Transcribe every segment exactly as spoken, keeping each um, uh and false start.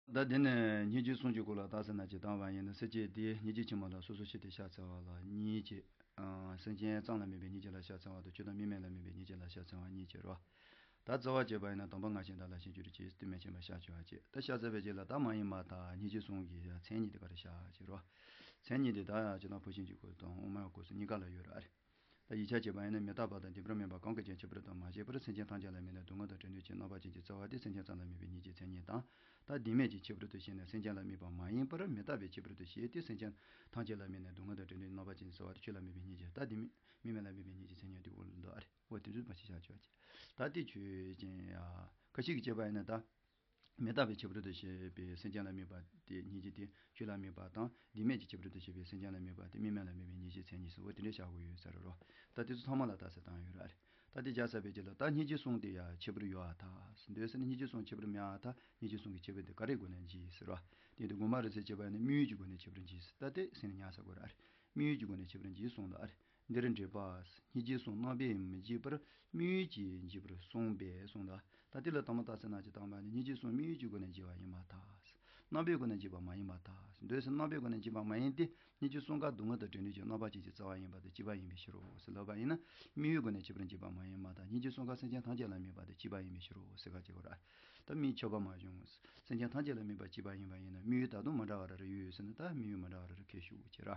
ད་དེ་ནས་སྙིང་རྗེ་གསུམ་གྱི་སྐོར་ལ་ད་ཟེར་ན་ཅིག་བཏང་བ་ཡིན་ན། སེམས་བསྐྱེད་དེ་སྙིང་རྗེ་ཆེན་མོ་ལ་སོ་སོ་ཤི་སྟེ་ཕྱག་འཚལ་བ་ལ་གཉིས་བྱས། ཨ། སེམས་ཅན་ཙམ་ལ་དམིགས་པའི་སྙིང་རྗེ་ལ་ཕྱག་འཚལ་བ་དང་། ཆོས་དང་དམིགས་མེད་ལ་དམིགས་པའི་སྙིང་རྗེ་ལ་ཕྱག་འཚལ་བ་གཉིས་བྱས་རོ། ད་རྩ་བ་བྱས་པ་ཡིན་ན། དང་པོ་ང་ཞེ་སྡང་ལ་ཞེན་གྱུར་ཅིག་དེ་མེད་ཅིང་ཕྱག་འཚལ་བ་བྱས། ད་ཕྱག་འཚལ་བའི་རྗེས་ལ་ད་མ་ཡེངས་པ་དང་སྙིང་རྗེ་གསུམ་གྱི་མཚན་ཉིད་དེ་ག་རེ་བཞག་བྱས་རོ། མཚན་ཉིད་དེ་ད་ཅི་དང་ཕུང་ཤིང་གི་སྐུ་དང་དབུ་མའི་སྐུ་སོགས་གཉིས་ཀ་ལ་ཡོད་རེད། ད་ཡིག་ཆ་བྱས་པ་ཡིན་ན། མི་རྟག་པ་དང་བདེན་པར་མིན་པ་གང་གིས་ཀྱང་ཁྱད་པར་དུ་མ་བྱས་པར་སེམས་ཅན་ཐམས་ཅད་ལ་དམིགས་ནས་སྡུག་བསྔལ་དང་བྲལ་འདོད་ཀྱི་རྣམ་པ་ཅན་གྱི་རྩ་བ་དེ་སེམས་ཅན་ཙམ་ལ་དམིགས་པའི་སྙིང་རྗེའི་མཚན་ཉིད་དང་། ད་བདེན་མེད་ཀྱི་ཁྱད་པར་དུ་བྱས་ནས་སེམས་ཅན་ལ་དམིགས་པ་མ་ཡིན་པར་མི་རྟག་པའི་ཁྱད་པར་དུ་བྱས་ཏེ་སེམས་ཅན་ཐམས་ཅད་ལ་དམིགས་ནས་སྡུག་བསྔལ་དང་བྲལ་འདོད་ཀྱི་རྣམ་པ་ཅན་གྱི་རྩ་བ་དེ་ཆོས་ལ་དམིགས་པའི་སྙིང་རྗེ། ད་བདེན་མེད་དམིགས་མེད་ལ་དམིགས་པའི་སྙིང་རྗེའི་མཚན་ཉིད་དེ་འོག་ལ་འདུག་ཨ་རེ། འོ་དེ་ཚོ་མ་ཤེས་བྱ་ཆོག་ཅེས། ད་དེ་ཆོས་ཅན་ཡ། ཁ་ཤས་ཀྱིས་བྱས་པ་ཡིན་ན་ད། མི་རྟག་པའི་ཁྱད་པར་དུ་བྱས་པའི་སེམས་ཅན་ལ་དམིགས་པ་དེ་སྙིང་རྗེ་སྟེ། ཆོས་ལ་དམིགས་པ་དང་། བདེན་མེད་ཀྱི་ཁྱད་པར་དུ་བྱས་པའི་སེམས་ཅན་ལ་དམིགས་པ་དེ་དམིགས་མེད་ལ་དམིགས་པའི་སྙིང་རྗེའི་མཚན་ཉིད་ཟེར་བ་དེ་འདྲ་བཞག་དགོས་ཡོད་ས་རེད་རོ། ད་དེ་ཚོ་ཚང་མ་ལ་རྟགས་གསལ་བཏང་ཡོད་རེད། ད་དེ་བཞག་ཚར་བའི་རྗེས་ལ་ད་སྙིང་རྗེ་གསུམ་དེ་ཡང་ཁྱད་པར་ཡོད་ཨ་ཐལ། འདོད་ཟེར་ན་སྙིང་རྗེ་གསུམ་ཁྱད་པར་མེད་ཨ་ཐལ། སྙིང་རྗེ་གསུམ་གྱི་ཁྱད་པར་དེ་ག་རེའི་སྒོ་ནས་འབྱེད་ཟེར་བ། དེ་དུས་དགོངས་པ་རེད་ཟེར་བྱས་པ་ཡིན་ན་དམིགས་ཡུལ་གྱི་སྒོ་ནས་ཁྱད་པར་འབྱེད་ཟེར། ད་དེ་སེམས་ཉར་ཚགས་དགོས་རེད། དམིགས་ཡུལ་གྱི་སྒོ་ནས་ཁྱད་པར་འབྱེད་གསུངས་འདུག་ཨ་རེ། འདིར་འགྲེལ་པ། སྙིང་རྗེ་གསུམ་རྣམ་པས་མི་འབྱེད་པར་དམིགས་ཡུལ་གྱིས་འབྱེད་པར་གསུངས་པས་གསུངས་ལ། ད་དེ་ལ་དང་པོ་རྟགས་གསལ་ན་ཅིག་བཏང་བ་ནི་སྙིང་རྗེ་གསུམ་དམིགས་ཡུལ་གྱི་སྒོ་ནས་འབྱེད་པ་ཡིན་པར་ཐལ། རྣམ་པའི་སྒོ་ནས་འབྱེད་པ་མ་ཡིན་པར་ཐལ། འདོད་ཟེར་རྣམ་པའི་སྒོ་ནས་འབྱེད་པ་མ་ཡིན་ཏེ། སྙིང་རྗེ་གསུམ་ཀ་སྡུག་བསྔལ་དང་བྲལ་འདོད་ཀྱི་རྣམ་པ་ཅན་གྱི་རྩ་བ་ཡིན་པ་དང་གཅིག་པ་ཡིན་པའི་ཕྱིར་རོ་ཟེར་ལབ་པ་ཡིན་ན། དམིགས་ཡུལ་སྒོ་ནས་ཁྱད་པར་འབྱེད་པ་མ་ཡིན་པར་ཐལ། སྙིང་རྗེ་གསུམ་ཀ་སེམས་ཅན་ཐམས་ཅད་ལ་དམིགས་པ་དང་གཅིག་པ་ཡིན་པའི་ཕྱིར་རོ་ཟེར་ག་ཅིག་གོ་ར། ད་དམིགས་ཁྱབ་པ་མ་བྱུང་། སེམས་ཅན་ཐམས་ཅད་ལ་དམིགས་པ་གཅིག་པ་ཡིན་པ་ཡིན་ན་དམིགས་ཡུལ་ད་དུང་མི་འདྲ་བ་རེ་རེ་ཡོད་ཡོད་ཟེར་ན། ད་དམིགས་ཡུལ་མི་འདྲ་བ་རེ་རེ་ཁེལ་ཞུགས་ཀྱི་ར།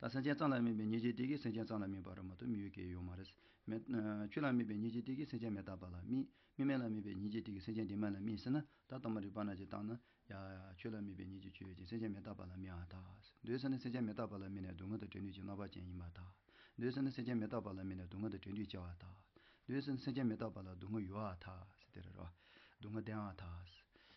ད་སེམས་ཅན་ཙམ་ལ་དམིགས་པའི་སྙིང་རྗེ་དེ་གིས་སེམས་ཅན་ཙམ་ལ་དམིགས་པ་རེད་མ་གཏོགས་དམིགས་ཡུལ་གང་ཡང་ཡོད་མ་རེད། མི། ཨ། ཆོས་ལ་དམིགས་པའི་སྙིང་རྗེ་དེ་གིས་སེམས་ཅན་མི་རྟག་པ་ལ་དམིགས། དམིགས་མེད་ལ་དམིགས་པའི་སྙིང་རྗེ་དེ་གིས་སེམས་ཅན་བདེན་མེད་ལ་དམིགས་ཟེར་ན། ད་དང་པོ་རིགས་པ་ན་ཅིག་བཏང་ན། ཡ། ཆོས་ལ་དམིགས་པའི་སྙིང་རྗེ་ཆོས་ཡོད་ཅིང་སེམས་ཅན་མི་རྟག་པ་ལ་དམིགས་པར་ཐལ། འདོད་ཟེར་ན་སེམས་ཅན་མི་རྟག་པ་ལ་དམིགས་ནས་སྡུག་བསྔལ་དང་བྲལ་འདོད་ཀྱི་རྣམ་པ་ཅན་ཡིན་པར་ཐལ། འདོད་ཟེར་ན་སེམས་ཅན་མི་རྟག་པ་ལ་དམིགས་ནས་སྡུག་བསྔལ་དང་བྲལ་འདོད་སྐྱེ་བར་ཐལ། འདོད་ཟེར་ན་སེམས་ཅན་མི་རྟག་པ་ལ་སྡུག་བསྔལ་ཡོད་པར་ཐལ་ཟེར་དེ་རེད་རོ། སྡུག་བསྔལ་ལྡན་པར་ཐལ།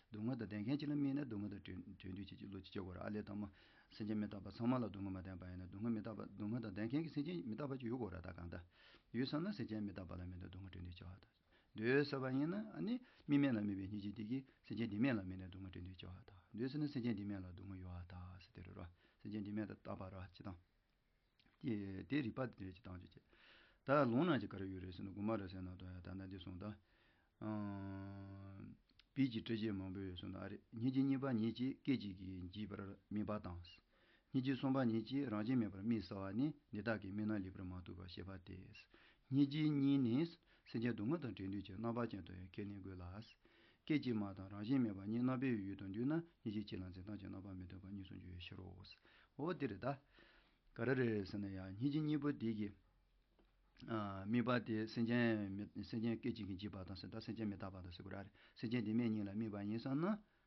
སྡུག་བསྔལ་དང་ལྡན་མཁན་ཅིག་ལ་དམིགས་ནས་སྡུག་བསྔལ་དང་བྲལ་བྲལ་འདོད་ཀྱི་བློ་ཅིག་སྐྱེ་དགོས་རེད། ཨ་ལས་དང་མ། སེམས་ཅན་མི་རྟག་པ་ཚང་མ་ལ་སྡུག་བསྔལ་མ་ལྡན་པ་ཡིན་ན། སྡུག་བསྔལ་མི་རྟག་པ། སྡུག་བསྔལ་དང་ལྡན་མཁན་གྱི་སེམས་ཅན་མི་རྟག་པ་ཅིག་ཡོད་དགོས་རེད། ད་གང་ལྟར་ཡོད་ཙང་ན་སེམས་ཅན་མི་རྟག་པ་ལ་དམིགས་ནས་སྡུག་བསྔལ་བྲལ་འདོད་སྐྱེ་བར་ཐལ། འདོད་ཟེར་བ་ཡིན་ན་ཨ་ནི་དམིགས་མེད་ལ་དམིགས་པའི་སྙིང་རྗེ་དེ་གིས་སེམས་ཅན་བདེན་མེད་ལ་དམིགས་ནས་སྡུག་བསྔལ་བྲལ་འདོད་སྐྱེ་བར་ཐལ། འདོད་ཟེར་ན་སེམས་ཅན་བདེན་མེད་ལ་སྡུག་བསྔལ་ཡོད་པར་ཐལ་ཟེར་དེ་རེད་རོ། སེམས་ཅན་བདེན་མེད་དང་རྟག་པ་རོ་ཅི་དང་། དེ་དེ་རིགས་པ་དེ་འདྲ་ཅིག་བཏང་བྱས་བྱས། ད་ལུང་ན་ཅིག་ག་རེ་ཡོད་རེད་ཟེར་ན། དགོངས་པ་རེད་ཟེར་ན་ད་ཡ་ད་ལྟ་འདི་གསུངས་ད། ཨང་། བོད་ཀྱི་འགྲེལ་བཤད་མང་པོ་ཡོད་གསུངས་ད། ཨ་རེ། སྙིང་རྗེ་གཉིས་པ་ཉིད་ཀྱིས་སྐད་ཅིག་གིས་འབྱེད་པར་དམིགས་པ་དང་། སྙིང་རྗེ་གསུམ་པ་ཉིད་ཀྱིས་རང་བཞིན་མེད་པར་དམིགས་ཟེར་བ་ནི་འདི་དག་གིས་དམིགས་རྣམ་ལེགས་པར་མ་རྟོགས་པར་བཤད་པ་སྟེ། སྙིང་རྗེ་གཉིས་ནི་སེམས་ཅན་སྡུག་བསྔལ་དང་བྲལ་འདོད་ཀྱི་རྣམ་པ་ཅན་དུ་ཡང་ཁས་ལེན་དགོས་ལ། སྐད་ཅིག་མ་དང་རང་བཞིན་མེད་པ་གཉིས་རྣམ་པའི་ཡུལ་དུ་འདུས་ན་སྙིང་རྗེ་གཅིག་ལ་འཛིན་སྟངས་ཀྱི་རྣམ་པ་མི་མཐུན་པ་གཉིས་སུ་འགྱུར་བའི་ཕྱིར་རོ། འོ་དེ་རེད་ད། ག་རེ་རེད་ཟེར་ན་ཡང་སྙིང་རྗེ་གཉིས་པོ་དེ་གི་ཨ། དམིགས་པ་དེ་སེམས་ཅན་མི། སེམས་ཅན་སྐད་ཅིག་གིས་འབྱེད་པ་དང་ཟེར། ད་སེམས་ཅན་མི་རྟག་པ་དང་ཟེར་དགོས་ར་རེད། སེམས་ཅན་བདེན་མེད་གཉིས་ལ་དམིགས་པ་ཡིན་ཙང་ན།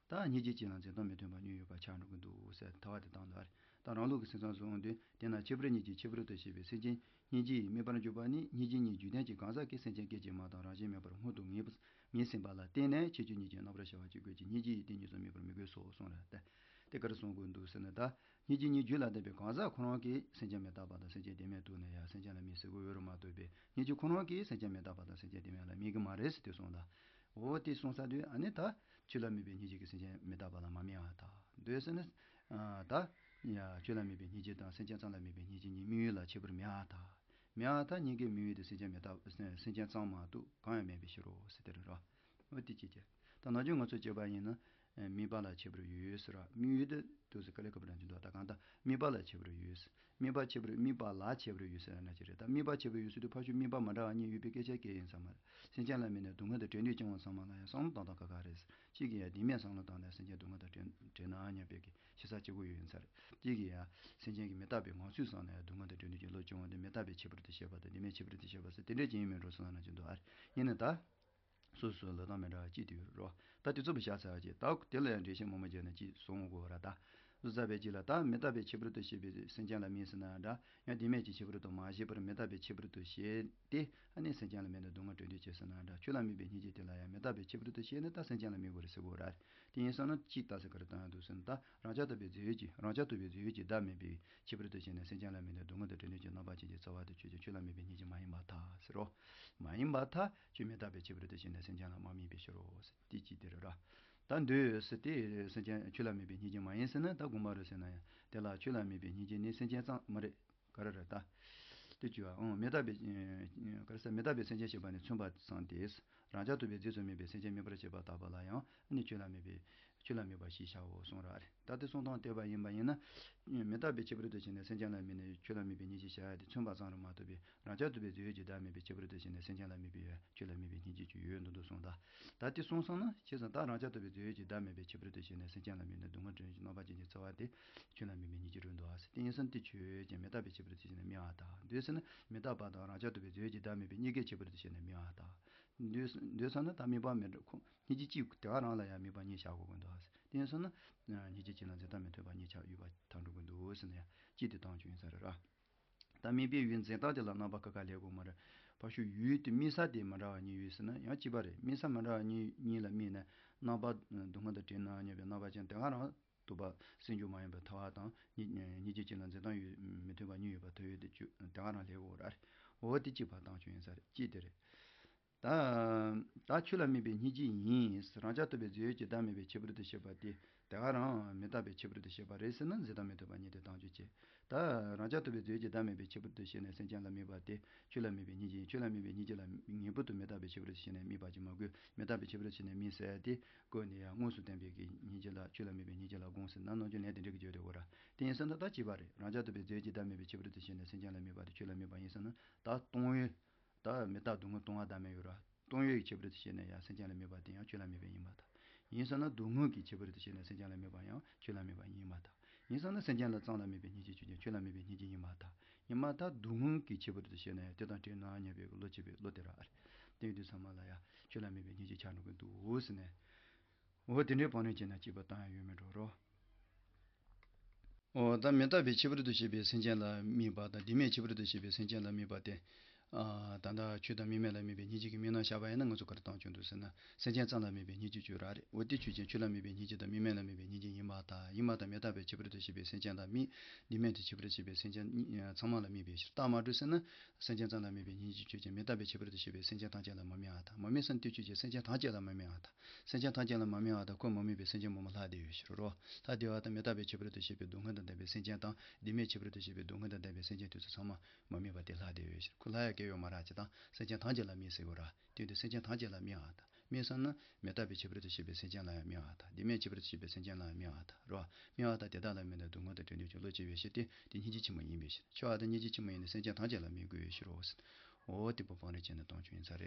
ད་སྙིང་རྗེ་གཅིག་ལ་འཛིན་སྟངས་མི་མཐུན་པ་གཉིས་ཡོད་པ་ཆགས་འགྲོ་གི་འདུག་ཟེར་ཐལ་བ་དེ་བཏང་འདུག་རེད། ད་རང་ལུགས་ཀྱི་སེམས་ཙམ་བཟུང་དུས་དེས་ན་ཁྱད་པར་གཉིས་ཀྱི་ཁྱད་པར་དུ་བྱས་པའི་སེམས་ཅན་སྙིང་རྗེ་ཡིས་དམིགས་པར་འཇོག་པ་ནི་སྙིང་རྗེ་གཉིས་རྒྱུད་ལྡན་གྱི་གང་ཟག་གི་སེམས་ཅན་སྐད་ཅིག་མ་དང་རང་བཞིན་མེད་པར་སྔོན་དུ་ངེས་པ་ངེས་ཟིན་པ་ལ་བརྟེན་ནས་ཁྱད་ཆོས་གཉིས་ཀྱི་རྣམ་པར་ཤར་བ་གཅིག་དགོས་ཀྱི། སྙིང་རྗེ་ཡིས་དེ་གཉིས་སུ་དམིགས་པར་མི་དགོས་སོ་གསུངས་རེད་དེ། དེ་ག་རེ་གསུང་དགོས་འདུག་ཟེར་ན། ད་སྙིང་རྗེ་གཉིས་རྒྱུད་ལ་ལྡན་པའི་གང་ཟག་ཁོ་རང་གིས་སེམས་ཅན་མི་རྟག་པ་དང་སེམས་ཅན་བདེན་མེད་རྟོགས་ནས་ཡང་སེམས་ཅན་ལ་དམིགས་ཟེར་དགོས་ཡོད་རུང་མ་རྟོགས་པས། སྙིང་རྗེ་ཁོ་རང་གིས་སེམས་ཅན་མི་རྟག་པ་དང་སེམས་ཅན་བདེན་མེད་ལ་དམིགས་ཀྱི་མ་རེད་ཟེར་དེ་གསུངས་ལ། འོ་དེ་གསུངས་ཚར་དུས་ཨ་ནི་ད་ཆོས་ལ་དམིགས་པའི་སྙིང་རྗེ་གིས་སེམས་ཅན་མི་རྟག་པ་ལ་མ་དམིགས་པར་ཐལ། འདོད་ཟེར་ན། ཨ། ད་ཡ་ཆོས་ལ་དམིགས་པའི་སྙིང་རྗེ་དང་སེམས་ཅན་ཙམ་ལ་དམིགས་པའི་སྙིང་རྗེ་གཉིས་དམིགས་ཡུལ་ལ་ཁྱད་པར་མེད་པར་ཐལ། མེད་པར་ཐལ། གཉིས་ཀའི་དམིགས་ཡུལ་དེ་སེམས་ཅན་མི་རྟག། སེམས་ཅན་ཙམ་མ་གཏོགས་གང་ཡང་མེད་པའི་ཕྱིར་རོ་ཟེར་དེ་རེད་རོ། འོ་དེ་ཅིག་བྱས། ད་ནམ་རྒྱུན་ང་ཚོས་བྱས་པ་ཡིན་ན། ཨ། དམིགས་པ་ལ་ཁྱད་པར་ཡོད་ཟེར་བ། དམིགས་ཡུལ་དེ་དུས་སུ་ག་ལེ་ག་པར་འདྲ་འདུག་ད་གང་ལྟར་དམིགས་པ་ལ་ཁྱད་པར་ཡོད་ཟེར། དམིགས་པ་ཁྱད་པར། དམིགས་པ་ལ་ཁྱད་པར་ཡོད་ཟེར་ན་ཅི་རེད། ད་དམིགས་པ་ཁྱད་པར་ཡོད་ཟེར་དུས་ཕར་ཕྱོགས་དམིགས་པ་མ་འདྲ་བ་གཉིས་ཡོད་པའི་སྐད་ཆ་སྐད་ཡིན་ས་མ་རེད། སེམས་ཅན་ལ་དམིགས་ནས་སྡུག་བསྔལ་དང་བྲལ་འདོད་སྐྱེ་བ་ཚང་མ་ལ་ཡང་བསམ་བློ་བཏང་སྟངས་ཁ་ཁ་རེད་ཟེར། གཅིག་གིས་ཡང་བདེན་མེད་བསམ་བློ་བཏང་ནས་སེམས་ཅན་སྡུག་བསྔལ་དང་བྲལ་བྲལ་ན་སྙམ་པའི་གི་ཞེ་ས་སྐྱེ་དགོས་ཡོད་ཡིན་ས་རེད། གཅིག་གིས་ཡང་སེམས་ཅན་གྱི་མི་རྟག་པའི་ངང་ཚུལ་བསམ་ནས་སྡུག་བསྔལ་དང་བྲལ་འདོད་ཀྱི་བློ་སྐྱེ་བ་དེ་མི་རྟག་པའི་ཁྱད་པར་དུ་བཤད་པ་དང་བདེན་མེད་ཁྱད་པར་དུ་བཤད་པ་ཟེར་དེ་འདྲ་ཅིག་ཡིན་མིན་འགྲོ་སོང་ན་ཅི་འདུག་ཨ་རེད། ཡིན་ན་ད། སོ་སོའི་ལབ་སྟངས་མི་འདྲ་བ་ཅིག་དེ་ཡོད་རོ། ད་དེ་ཚོ་བཤད་ཚར་བ་ཅིག་ད་དེ་ལ་ཡང་འགྲེལ་བཤད་མང་པོ་བརྒྱབ་ནས་ཅིག་གསུང་དགོས་ར། ད་བཟོ་ཚར་བའི་རྗེས་ལ་ད་མི་རྟག་པའི་ཁྱད་པར་དུ་བཤད་པའི་སེམས་ཅན་ལ་དམིགས་ཟེར་ན་འདྲ། ཡང་བདེན་མེད་ཀྱི་ཁྱད་པར་དུ་མ་བཤད་པར་མི་རྟག་པའི་ཁྱད་པར་དུ་བཤད་དེ། ཨ་ནི་སེམས་ཅན་ལ་དམིགས་ནས་སྡུག་བསྔལ་བྲལ་འདོད་སྐྱེ་ཟེར་ན་འདྲ། ཆོས་ལ་དམིགས་པའི་སྙིང་རྗེ་དེ་ལ་ཡང་མི་རྟག་པའི་ཁྱད་པར་དུ་བཤད་ནས་ད་སེམས་ཅན་ལ་དམིགས་དགོས་རེད་ཟེར་དགོས་ར། དེ་ཡིན་སོང་ན་ཅིག་ད་ཟེར་ག་རེ་བཏང་ཡང་འདུག་ཟེར་ན། ད་རང་རྐྱ་ཐུབ་པའི་རྫས་ཡོད་ཀྱི། རང་རྐྱ་ཐུབ་པའི་རྫས་ཡོད་ཀྱི་བདག་མེད་པའི་ཁྱད་པར་དུ་བཤད་ནས་སེམས་ཅན་ལ་དམིགས་ནས་སྡུག་བསྔལ་དང་བྲལ་འདོད་ཀྱི་རྣམ་པ་ཅན་གྱི་རྩ་བ་དེ་ཆོས་ཅན། ཆོས་ལ་དམིགས་པའི་སྙིང་རྗེ་མ་ཡིན་པར་ཐལ་ཟེར་རོ། མ་ཡིན་པར་ཐལ། ཁྱོད་མི་རྟག་པའི་ཁྱད་པར་དུ་བཤད་ནས་སེམས་ཅན་ལ་མ་དམིགས་པའི་ཕྱིར་རོ་ཟེར། དེ་ཅིག་དེ་རེད་ར། ད་འདོད་ཟེར་དེ་སེམས་ཅན་ཆོས་ལ་དམིགས་པའི་སྙིང་རྗེ་མ་ཡིན་ཟེར་ན། ད་དགོངས་པ་རེད་ཟེར་ན་ཡང་དེ་ལ་ཆོས་ལ་དམིགས་པའི་སྙིང་རྗེ་ནི་སེམས་ཅན་ཙམ་མ་རེད། ག་རེ་རེད་ད། དེ་བཅུ་བ། ཨང་། མི་རྟག་པའི། ག་རེ་ཟེར། མི་རྟག་པའི་སེམས་ཅན་ཞེས་པ་ནི་མཚོན་པ་ཙམ་སྟེ། རང་རྐྱ་ཐུབ་པའི་རྫས་སུ་དམིགས་པའི་སེམས་ཅན་དམིགས་པར་བྱེད་པ་དག་པ་ལ་ཡང་ནི་ཆོས་ལ་དམིགས་པའི་ ཆོས་ལ་དམིགས་པ་ཞེས་བྱའོ་གསུངས་ར། ད་དེ་གསུང་སྟངས་བལྟས་པ་ཡིན་པ་ཡིན་ན། མི་རྟག་པའི་ཁྱད་པར་དུ་བྱས་ནས་སེམས་ཅན་ལ་དམིགས་ནས་ཆོས་ལ་དམིགས་པའི་སྙིང་རྗེ་བྱ་ཡ་དེ་མཚོན་པ་ཙམ་རུ་མ་གཏོགས་པའི་རང་རྐྱ་ཐུབ་པའི་རྫས་ཡོད་ཀྱི་བདག་མེད་པའི་ཁྱད་པར་དུ་བྱས་ནས་སེམས་ཅན་ལ་དམིགས་པའི་ཆོས་ལ་དམིགས་པའི་སྙིང་རྗེ་ཅིག་ཡོད་འདུག་འདུག་གསུངས་ད། ད་དེ་གསུངས་སོང་ན་བྱས་ཙང་ད་རང་རྐྱ་ཐུབ་པའི་རྫས་ཡོད་ཀྱི་བདག་མེད་པའི་ཁྱད་པར་དུ་བྱས་ནས་སེམས་ཅན་ལ་དམིགས་ནས་སྡུག་བསྔལ་དྲན་རྣམ་པ་ཅན་གྱི་འཚེ་བ་དེ་ཆོས་ལ་དམིགས་པའི་སྙིང་རྗེ་རུ་འདུག་ཨ་ཟེར། དེ་ཡིན་ཙང་དེ་ཆོས་ཅན་མི་རྟག་པའི་ཁྱད་པར་དུ་བྱས་ནས་དམིགས་པར་ཐལ། འདོད་ཟེར་ན་མི་རྟག་པ་དང་རང་རྐྱ་ཐུབ་པའི་རྫས་ཡོད་ཀྱི་བདག་མེད་པའི་གཉིས་ཀའི་ཁྱད་པར་དུ་བྱས་ནས་དམིགས་པར་ཐལ། འདོད་འདོད་ཟེར་ན་ད་དམིགས་པ་མི་འགྲོ་ཁོ། སྙིང་རྗེ་གཅིག་དེ་ག་རང་ལ་ཡང་དམིགས་པ་གཉིས་བྱ་དགོས་ཀྱི་འདུག་ཨ་ཟེར། དེ་ཡིན་ཙང་ན། སྙིང་རྗེ་གཅིག་ལ་འཛིན་སྟངས་མི་མཐུན་པ་གཉིས་ཆགས་ཡོད་པ་ཐལ་འགྲོ་གི་འདུག་ཟེར་ན་ཡང་གཅིག་དེ་བཏང་ཆོག་ཡིན་ས་རེད་ར། ད་དམིགས་པའི་ཡུལ་འཛིན་སྟངས་དེ་ལ་རྣམ་པ་ཁ་ཁ་ལེན་དགོས་མ་རེད། ཕར་ཕྱོགས་ཡུལ་དེ་དམིགས་ས་དེ་མི་འདྲ་བ་གཉིས་ཡོད་ཟེར་ན་ཡང་གཅིག་པ་རེད། དམིགས་ས་མི་འདྲ་བ་གཉིས་གཉིས་ལ་དམིགས་ནས་རྣམ་པ་སྡུག་བསྔལ་དང་བྲལ་སྣང་མྱོང་བའི་རྣམ་པ་ཅན་དེ་ག་རང་སྡུག་པ་སེམས་བྱུང་མ་ཡིན་པའི་ཐལ་བ་དང་སྙིང་རྗེ་གཅིག་ལ་འཛིན་སྟངས་ཡོད་མི་མཐུན་པ་གཉིས་ཡོད་པ་ཐལ་ཡོད་དེ་བཅུ་དེ་ག་རང་ལེན་དགོས་ར་རེད། འོ་དེ་གཅིག་པ་བཏང་ཆོག་ཡིན་ས་རེད། གཅིག་དེ་རེད། ད། ད་ཆོས་ལ་དམིགས་པའི་སྙིང་རྗེ་ཡིན། རང་རྐྱ་ཐུབ་པའི་རྫས་ཡོད་ཀྱི་བདག་མེད་པའི་ཁྱད་པར་དུ་བཤད་པ་དེ་དེ་ག་རང་མི་རྟག་པའི་ཁྱད་པར་དུ་བཤད་པ་རེད་ཟེར་ན་འཛིན་སྟངས་མི་མཐུན་པ་གཉིས་དེ་བཏང་ཆོག་ཅེས། ད། རང་རྐྱ་ཐུབ་པའི་རྫས་ཡོད་ཀྱི་བདག་མེད་པའི་ཁྱད་པར་དུ་བཤད་ནས་སེམས་ཅན་ལ་དམིགས་པ་དེ་ཆོས་ལ་དམིགས་པའི་སྙིང་རྗེ་ཡིན། ཆོས་ལ་དམིགས་པའི་སྙིང་རྗེ་ལ་ངེས་པར་དུ་མི་རྟག་པའི་ཁྱད་པར་དུ་བཤད་ནས་དམིགས་པ་ཅིག་མ་དགོས། མི་རྟག་པའི་ཁྱད་པར་དུ་བཤད་ནས་དམིགས་ཟེར་ཡ་དེ་ཀོ་ནི་ཡང་དངོས་སུ་བསྟན་པའི་གི་སྙིང་རྗེ་ལ་ཆོས་ལ་དམིགས་པའི་སྙིང་རྗེ་ལ་དགོངས་ཟེར་ན་ནམ་རྒྱུན་ལན་དེ་འདྲ་གི་བརྗོད་དེ་འོ་ར། དེ་ཡིན་ཟེར་ན་ད་གཅིག་པ་རེད། རང་རྐྱ་ཐུབ་པའི་རྫས་ཡོད་ཀྱི་བདག་མེད་པའི་ཁྱད་པར་དུ་བཤད་ནས་སེམས་ཅན་ལ་དམིགས་པ་དེ་ཆོས་ལ་དམིགས་པ་ཡིན་ཟེར་ན་ད་སྟོང་ཡོད། ད་མི་རྟག་སྡུག་བསྔལ་སྟོང་པ་བདག་མེད་ཡོད་ར། སྟོང་ཡོད་ཀྱི་ཁྱད་པར་དུ་བཤད་ནས་ཡང་སེམས་ཅན་ལ་དམིགས་པ་དེ་ཡང་ཆོས་ལ་དམིགས་པ་ཡིན་པར་ཐལ། ཡིན་ཟེར་ན་སྡུག་བསྔལ་གྱི་ཁྱད་པར་དུ་བཤད་ནས་སེམས་ཅན་ལ་དམིགས་པ་ཡང་ཆོས་ལ་དམིགས་པ་ཡིན་པར་ཐལ། ཡིན་ཟེར་ན་སེམས་ཅན་ལ་ཙམ་ལ་དམིགས་པའི་སྙིང་རྗེ་ཆོས་ཅན་ཆོས་ལ་དམིགས་པའི་སྙིང་རྗེ་ཡིན་པར་ཐལ། ཡིན་པར་ཐལ། སྡུག་བསྔལ་གྱི་ཁྱད་པར་དུ་བཤད་ནས་དེ་དང་བྲལ་སྣང་མྱོང་བའི་བློ་སྐྱེ་བའི་བློ་དེ་ར། དེ་ཡིན་དུས་ཚང་མ་ལ་ཡང་ཆོས་ལ་དམིགས་པའི་སྙིང་རྗེ་ཆགས་འགྲོ་གི་འདུག་ཟེར་ནས། འོ་དེ་འདྲའི་བང་རིམ་བྱས་ན་གཅིག་པ་བཏང་ཡ་ཡོད་མེད་འགྲོ་རོ། འོ་ད་མི་རྟག་པའི་ཁྱད་པར་དུ་བཤད་པའི་སེམས་ཅན་ལ་དམིགས་པ་དང་བདེན་མེད་ཁྱད་པར་དུ་བཤད་པའི་སེམས་ཅན་ལ་དམིགས་པ་སྟེ། ཨ་ད་ལྟ་ཆོས་དང་དམིགས་མེད་ལ་དམིགས་པའི་སྙིང་རྗེ་གི་དམིགས་རྣམ་བཞག་པ་ཡིན་ན་ང་ཚོ་ག་རེ་བཏང་ཆོག་འདུག་ཟེར་ན་སེམས་ཅན་ཙམ་ལ་དམིགས་པའི་སྙིང་རྗེ་ཅིག་ཡོད་ར་རེད། འོ་དེ་ཆོས་ཅན་ཆོས་ལ་དམིགས་པའི་སྙིང་རྗེ་དང་དམིགས་མེད་ལ་དམིགས་པའི་སྙིང་རྗེ་ཡིན་པར་ཐལ། ཡིན་པར་ཐལ། མི་རྟག་པའི་ཁྱད་པར་དུ་བཤད་པའི་སེམས་ཅན་ལ་དམིགས། བདེན་མེད་དུ་ཁྱད་པར་དུ་བཤད་པའི་སེམས་ཅན་ཚང་མ་ལ་དམིགས་པའི་ཕྱིར། རྟགས་མ་གྲུབ་ཟེར་ན། སེམས་ཅན་ཙམ་ལ་དམིགས་པའི་སྙིང་རྗེ་ཆོས་ཅན། མི་རྟག་པའི་ཁྱད་པར་དུ་བཤད་པའི་སེམས་ཅན་ཐམས་ཅད་ལ་མི་དམིགས་པར་ཐལ། མི་དམིགས་ཟེར་ན་དེ་ཆོས་ཅན་སེམས་ཅན་ཐམས་ཅད་ལ་མི་དམིགས་པར་ཐལ། སེམས་ཅན་ཐམས་ཅད་ལ་མི་དམིགས་པར་ཐལ། ཁོ་མི་དམིགས་པའི་སེམས་ཅན་མང་པོ་ལྷག་བསྡད་ཡོད་ཕྱིར་རོ། ལྷག་བསྡད་པ་དང་མི་རྟག་པའི་ཁྱད་པར་དུ་བཤད་པའི་སྡུག་བསྔལ་དང་ལྡན་པའི་སེམས་ཅན་དང་བདེན་མེད་ཁྱད་པར་དུ་བཤད་པའི་སྡུག་བསྔལ་དང་ལྡན་པའི་སེམས་ཅན་དེ་ཚོ་ཚང་མ་མི་དམིགས་པ་དེ་ལྷག་བསྡད་ཡོད་ཕྱིར། ཁོ་ལྷག་ཡ་གང་ཡང་ཡོད་མ་རེད། ཅེས་དང་སེམས་ཅན་ཐམས་ཅད་ལ་དམིགས་ཟེར་དགོས་ར། དེ་དུས་སེམས་ཅན་ཐམས་ཅད་ལ་དམིགས་པར་ཐལ། དམིགས་ཟེར་ན་མི་རྟག་པའི་ཁྱད་པར་དུ་བཤད་པའི་སེམས་ཅན་ལ་ཡང་དམིགས་པར་ཐལ། བདེན་མེད་ཁྱད་པར་དུ་བཤད་པའི་སེམས་ཅན་ལ་ཡང་དམིགས་པར་ཐལ་རོ། དམིགས་པར་ཐལ། དེ་དག་ལ་དམིགས་ནས་སྡུག་བསྔལ་དང་བྲལ་འདོད་ཀྱི་བློ་སྐྱེ་བའི་ཕྱིར་ཏེ། དེ་སྙིང་རྗེ་ཆེན་པོ་ཡིན་པའི་ཕྱིར། ཆོས་པ་དང་སྙིང་རྗེ་ཆེན་པོ་ཡིན་ནས་སེམས་ཅན་ཐམས་ཅད་ལ་དམིགས་དགོས་པའི་ཕྱིར་རོ། འོ་དེ་པོ་བང་རིམ་བྱས་ནས་གཏོང་ཆོག་ཡིན་ས་རེད།